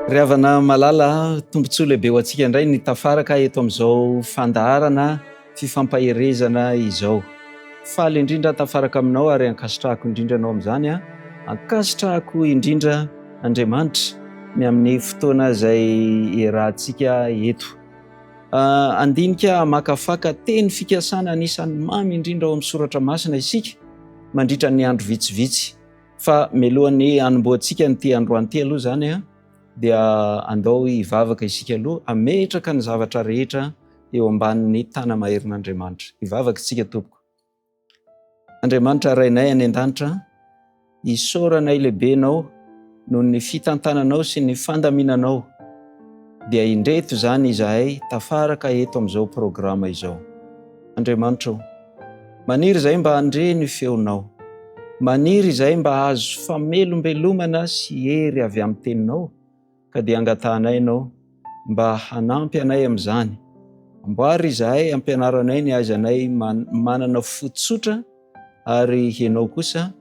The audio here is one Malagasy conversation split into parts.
Ry havana malala, tombontsoa lehibe ho antsika indray ny tafaraka eto amin'izao fandaharana fifampaherezana izao. Faly indrindra tafaraka aminao ary ankasitrahako indrindra anao amin'izany. Ankasitrahako indrindra Andriamanitra ny amin'ny fotoana izay iarahantsika eto. Handinika hamakafaka teny fikasana anisan'ny mamy indrindra ao amin'ny soratra masina isika mandritra ny andro vitsivitsy. Fa mialohan'ny hanombohantsika an'ity androany ity aloha izany dia andao hivavaka isika aloha hametraka ny zavatra rehetra eo ambanin'ny tana-maherin'Andriamanitra. Hivavaka isika tompoko. Andriamanitra Rainay any an-danitra, isaoranay lehibe Anao noho ny fitantananao sy ny fandaminanao, dia indreto izany izahay tafaraka eto amin'izao programa izao. Andriamanitra o, maniry izahay mba handre ny feonao, maniry izahay mba hahazo famelombelomana sy hery avy amin'ny teninao, ka dia angatahanay Ianao mba hanampy anay amin'izany. Amboary izahay, ampianaro anay ny hahaizanay manana fo tsotra, ary Ianao kosa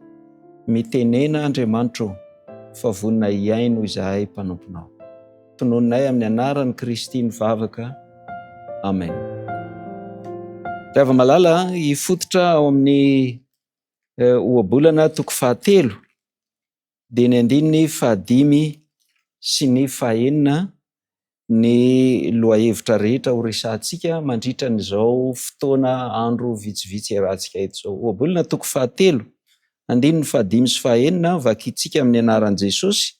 mitenena Andriamanitra ô, fa vonona hihaino izahay mpanomponao. Tononinay amin'ny anaran'i Kristy ny vavaka. Amen. Ry hava-malala, hifototra ao amin'ny eh, ohabolana toko fahatelo dia ny andininy fahadimy sy ny fahenina ny lohahevitra rehetra ho resahantsika mandritra an'izao fotoana andro vitsivitsy iarahantsika eto izao. Ohabolana toko fahatelo, andininy fahadimy sy fahenina, vakintsika amin'ny anaran'i Jesosy,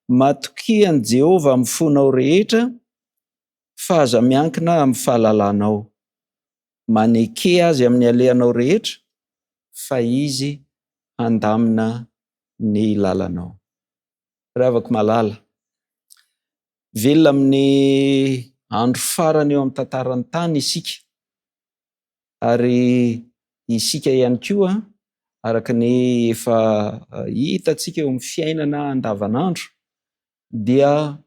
Matokia an'i Jehovah amin'ny fonao rehetra, fa aza miankina amin'ny fahalalanao. Maneke azy amin'ny alehanao rehetra, fa izy handamina ny lalanao. Ry havako malala, velona amin'ny andro farany eo amin'ny tantaran'ny tany isika, ary isika ihany koa, araka ny efa hitantsika eo amin'ny fiainana andavanandro, dia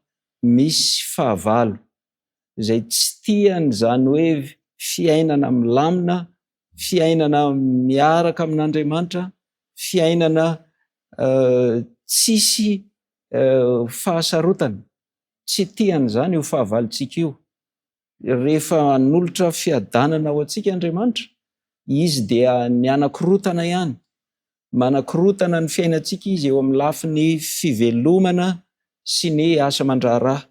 misy fahavalo izay tsy tia an'izany hoe fiainana milamina, fiainana miaraka amin'Andriamanitra, fiainana tsisy fahasarotana. Tsy tia an'izany io fahavalontsika io. Rehefa hanolotra fiadanana ho antsika Andriamanitra, Izy dia ny hanakorotana ihany. Manakorotana ny fiainantsika Izy eo amin'ny lafiny fivelomana sy ny asa aman-draharaha.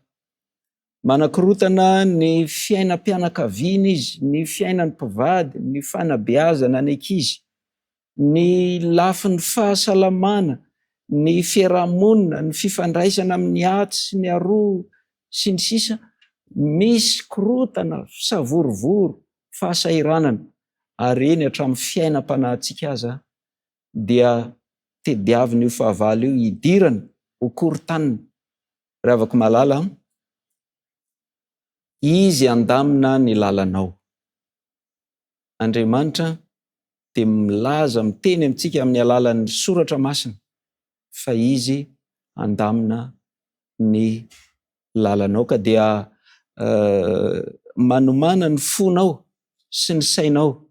Manakorotana ny fiainam-pianakaviana izy, ny fiainan'ny mpivady, ny fanabeazana ny ankizy, ny lafiny fahasalamana, ny fiarahamonina, ny fifandraisana amin'ny atsy sy ny aroa sy ny sisa Misy korotana, savorovoro, fahasahiranana ary eny hatramin'ny fiainam-panahintsika aza dia tediavin'io fahavalo io hidirana ho korontanina. Ry havako malala an, Izy handamina ny lalanao. Andriamanitra dia milaza, miteny amintsika amin'ny alalan'ny soratra masina fa Izy handamina ny lalanao. Ka dia manomàna ny fonao sy ny sainao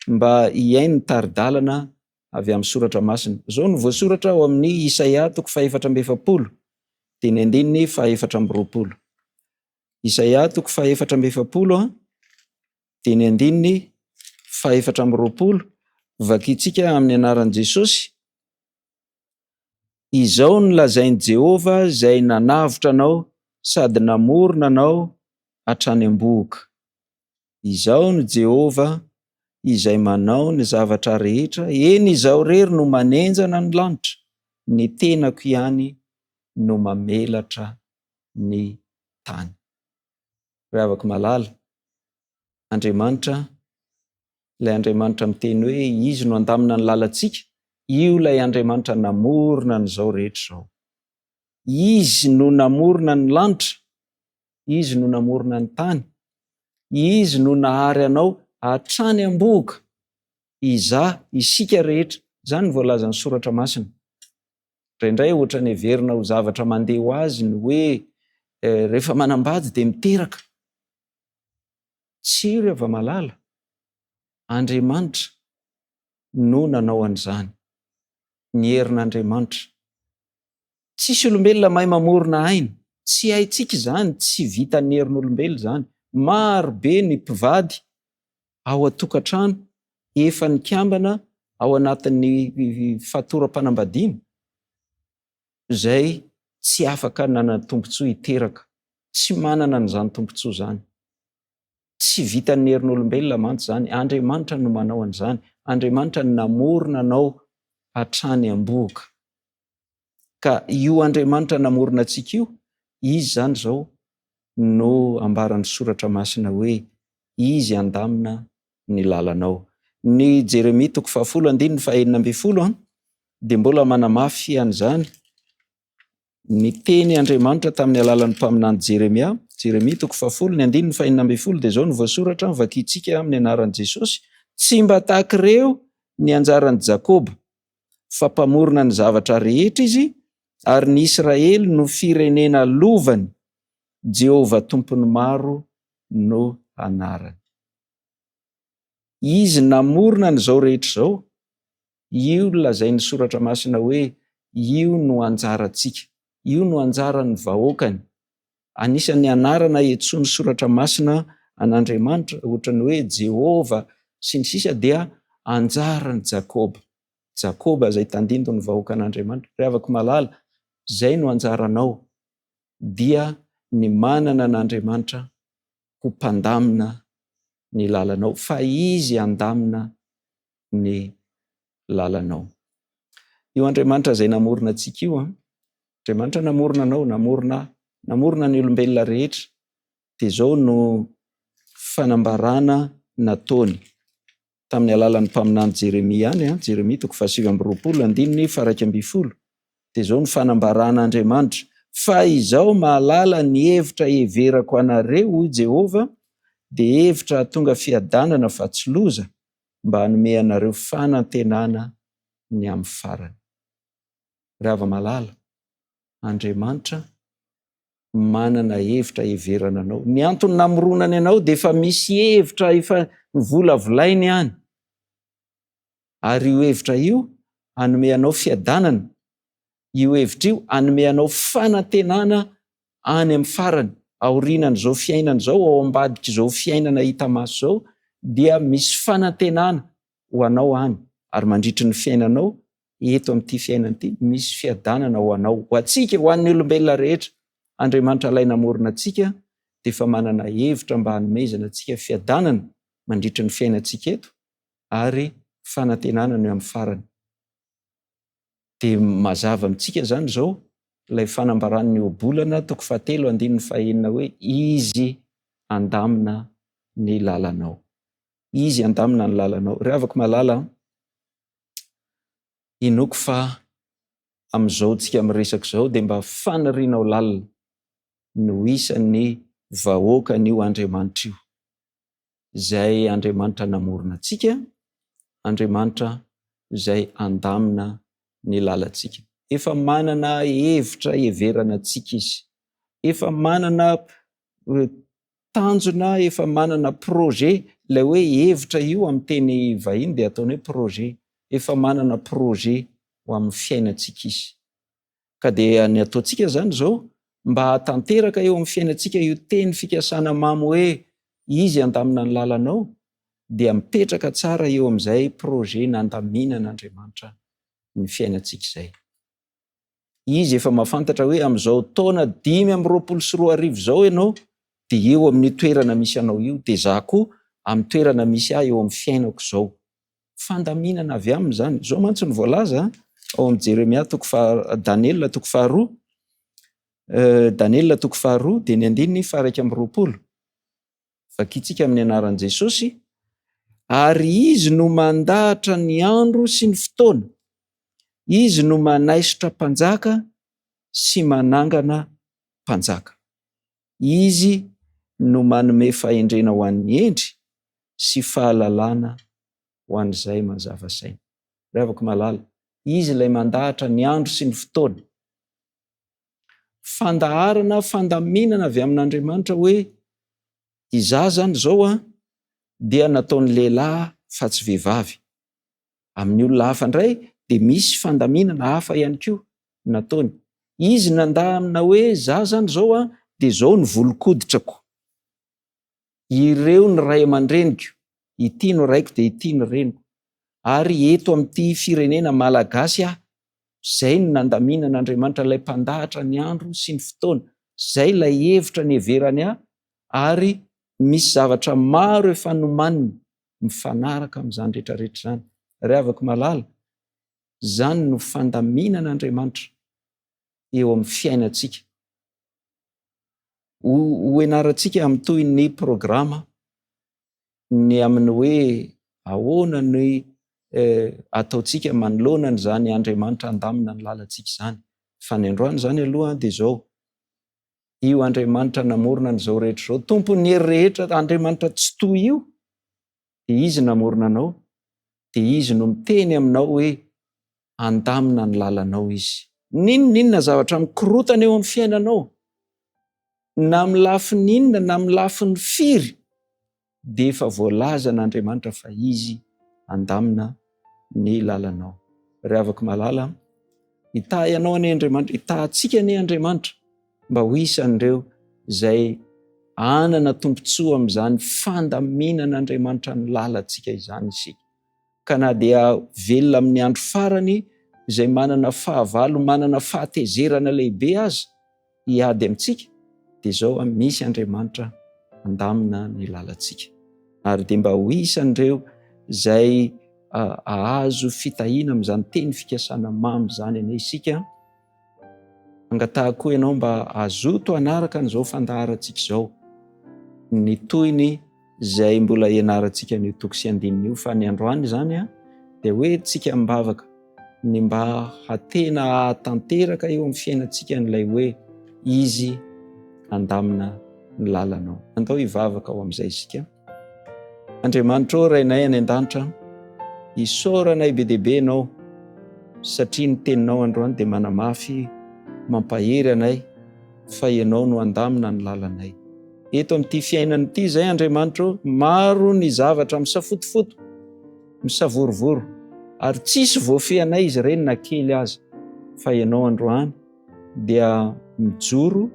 mba hihaino ny tari-dalana avy amin'ny soratra masina. Izao no voasoratra ao amin'ny Isaia toko fahefatra amby 40, dia ny andininy fahefatra amby 20. Isaia toko fahefatra amby 40, dia ny andininy fahefatra amby 20, vakintsika amin'ny anaran'i Jesosy. Izao no lazain'i Jehovah izay nanavotra anao sady namorona anao hatrany am-bohoka. Izaho no Jehovah, izay manao ny zavatra rehetra, eny, Izaho irery no manenjana ny lanitra, ny tenako ihany no mamelatra ny tany. Ry havako malala, Andriamanitra, ilay Andriamanitra miteny hoe Izy no handamina ny lalantsika, io ilay Andriamanitra namorona an'izao rehetra izao. Izy no namorona ny lanitra, Izy no namorona ny tany, Izy no nahary anao hatrany am-bohoka, izaho, isika rehetra, izany no voalazan'ny Soratra Masina. Indraindray ohatran'ny heverina ho zavatra mandeha ho azy ny hoe rehefa manambady dia miteraka. Tsia ry hava-malala, Andriamanitra no nanao an'izany, ny herin'Andriamanitra. Tsisy olombelona mahay mamorona aina. Tsy haintsika izany, tsy vitan'ny herin'olombelona izany. Maro be ny mpivady ao an-tokantrano efa nikambana ao anatin'ny fatoram-panambadiana izay tsy afaka nanan-tombontsoa hiteraka, tsy manana an'izany tombontsoa izany. Tsy vitan'ny herin'olombelona mantsy izany, Andriamanitra no manao an'izany, Andriamanitra no namorona anao hatrany am-bohoka. Ka io Andriamanitra namorona antsika io, Izy izany izao no ambaran'ny Soratra Masina hoe Izy handamina ny lalanao. Ny Jeremia toko fahafolo andininy fahenina ambin'ny folo dia mbola manamafy an'izany. Niteny Andriamanitra tamin'ny alalan'ny mpaminany Jeremia, Jeremia toko fahafolo, ny andininy fahenina ambin'ny folo dia izao no voasoratra, vakintsika amin'ny anaran'i Jesosy, Tsy mba tahaka ireo ny anjaran'i Jakoba, fa mpamorona ny zavatra rehetra izy, ary ny Israely no firenena lovany, Jehovah Tompon'ny maro no anarany. Izy namorona an'izao rehetra izao, io lazain'ny Soratra Masina hoe io no anjarantsika, io no anjaran'ny vahoakany. Anisan'ny anarana iantsoan'ny Soratra Masina an'Andriamanitra, ohatran'ny hoe Jehovah sy ny sisa dia anjaran'i Jakoba. Jakoba izay tandindon'ny vahoakan'Andriamanitra. Ry havako malala, izay no anjaranao, dia ny manana an'Andriamanitra ho mpandamina ny lalanao, fa Izy handamina ny lalanao. Io Andriamanitra izay namorona antsika io, an, Andriamanitra namorona anao, namorona ahy, namorona ny olombelona rehetra, dia izao no fanambarana nataony tamin'ny alalan'ny mpaminany Jeremia ihany, an, Jeremia toko fahasivy amby roapolo andininy faha-iraika ambin'ny folo, dia izao no fanambaran'Andriamanitra, Fa izaho mahalala ny hevitra heverako anareo, hoy Jehovah, dia hevitra hahatonga fiadanana fa tsy loza, mba hanome anareo fanantenana ny amin'ny farany. Ry hava-malala, Andriamanitra manana hevitra heverana anao. Ny antony namoronany anao dia efa misy hevitra efa novolavolainy any. Ary io hevitra io hanome anao fiadanana, io hevitra io hanome anao fanantenana any amin'ny farany, aorianan'izao fiainana izao, ao ambadik'izao fiainana hita maso izao, dia misy fanantenana ho anao any, ary mandritry ny fiainanao eto amin'ity fiainana ity, misy fiadanana ho anao, ho antsika, ho an'ny olombelona rehetra. Andriamanitra ilay namorona antsika dia efa manana hevitra mba hanomezana antsika fiadanana mandritry ny fiainantsika eto, ary fanantenana no amin'ny farany. Dia mazava amintsika izany izao ilay fanambaran'ny ohabolana toko fahatelo andininy fahenina hoe izy handamina ny lalanao. Izy handamina ny lalanao. Ry havako malala, inoako fa amin'izao tsika miresaka izao dia mba fanirianao lalina ny ho isan'ny vahoakan'io Andriamanitra io. izay Andriamanitra namorona antsika, Andriamanitra izay handamina ny lalantsika. Efa manana hevitra heverana antsika Izy. Efa manana eh, tanjona, efa manana projet. Ilay hoe hevitra io amin'ny teny vahiny dia ataony hoe projet. Efa manana projet ho amin'ny fiainantsika Izy. Ka dia ny ataontsika izany izao, mba hahatanteraka eo amin'ny fiainantsika io teny fikasana mamy hoe Izy handamina ny lalanao, dia mipetraka tsara eo amin'izay projet nandaminan'Andriamanitra ny fiainantsika izay. Izy efa mahafantatra hoe amin'izao taona 2025 izao ianao dia eo amin'io toerana misy anao io, dia izaho koa amin'ny toerana misy ahy eo amin'ny fiainako izao. Fandaminana avy aminy izany. Izao mantsy no voalaza ao amin'ny Jeremia toko faha, Daniela toko faharoa, eh, Daniela toko faharoa dia ny andininy faha-21. Vakintsika amin'ny anaran'i Jesosy, ary izy no mandahatra ny andro sy ny fotoana, izy no manaisotra mpanjaka sy manangana mpanjaka. Izy no manome fahendrena ho an'ny hendry sy fahalalana ho an'izay mazava saina. Ry havako malala, Izy ilay mandahatra ny andro sy ny fotoana. Fandaharana, fandaminana avy amin'Andriamanitra hoe izaho izany izao an, dia nataon'ny lehilahy fa tsy vehivavy. Amin'ny olona hafa indray dia misy fandaminana hafa ihany koa nataony. Izy nandamina hoe za zany zao an, dia zao ny volon-koditrako. Ireo ny ray aman-dreniko, ity no raiko dia ity no reniko. Ary eto amin'ity firenena malagasy aho, izay no nandaminan'Andriamanitra ilay mpandahatra ny andro sy ny fotoana. Izay ilay hevitra niheverany ahy ary misy zavatra maro efa nomaniny mifanaraka amin'izany rehetra rehetra izany. Ry havako malala, izany no fandaminan'Andriamanitra eo amin'ny fiainantsika. Ho hoenarantsika amin'ny tohin'ny programa ny amin'ny hoe ahoana ny ataontsika manoloana an'izany Andriamanitra handamina ny lalantsika izany. Fa ny androany izany aloha dia izao, io Andriamanitra namorona an'izao rehetra izao, Tompon'ny hery rehetra, Andriamanitra Tsitoha io, dia Izy namorona anao, dia Izy no miteny aminao hoe handamina ny lalanao Izy. N'inon'inona zavatra mikorotana eo amin'ny fiainanao, na amin'ny lafiny inona na amin'ny lafiny firy, dia efa voalazan'Andriamanitra fa Izy handamina ny lalanao. Ry havako malala, hitahy anao anie Andriamanitra, hitahy antsika anie Andriamanitra mba ho isan'ireo izay hanana tombontsoa amin'izany fandaminan'Andriamanitra ny lalantsika izany isika. Ka na dia velona amin'ny andro farany izay manana fahavalo manana fahatezerana lehibe aza hiady amintsika, dia izao misy Andriamanitra handamina ny lalantsika. Ary dia mba ho isan'ireo izay hahazo fitahiana amin'izany teny fikasana mamy izany anie isika. Angatahako koa ianao mba hazoto hanaraka an'izao fandaharantsika izao, ny tohiny izay mbola ianarantsika an'io toko sy andininy io, fa ny androany izany dia hoe tsika am-bavaka ny mba hatena hahatanteraka eo amin'ny fiainantsika an'ilay hoe Izy handamina ny lalanao. Andao hivavaka ao amin'izay isika. Andriamanitra ô Rainay any an-danitra, isaoranay be dia be Ianao satria ny teninao androany dia manamafy, mampahery anay fa Ianao no handamina ny lalanay. Eto amin'ity fiainana ity izay Andriamanitra ô, maro ny zavatra misafotofoto, misavorovoro ary tsisy voafehinay izy ireny na kely aza fa Ianao androany dia mijoro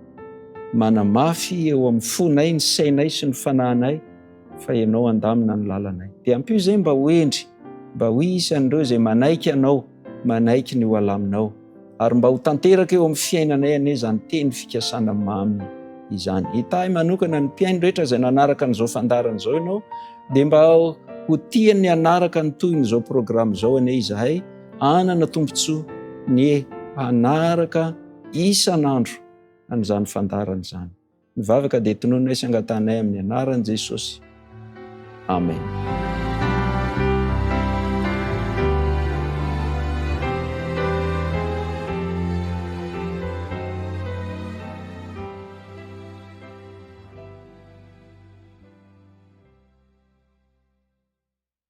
manamafy eo amin'ny fonay, ny sainay sy ny fanahinay fa Ianao handamina ny lalanay. Dia ampio izay mba ho hendry, mba ho isan'ireo izay manaiky Anao, manaiky ny ho alaminao. Ary mba ho tanteraka eo amin'ny fiainanay anie izany teny fikasana mamy izany. Hitahy manokana ny mpihaino rehetra izay nanaraka an'izao fandaharana izao Ianao, dia mba ho tian'ny hanaraka ny tohin'izao programa izao anie izahay, hanana tombontsoa ny hanaraka isan'andro an'izany fandaharana izany. Ny vavaka dia tonononay sy angatahanay amin'ny anaran'i Jesosy. Amen.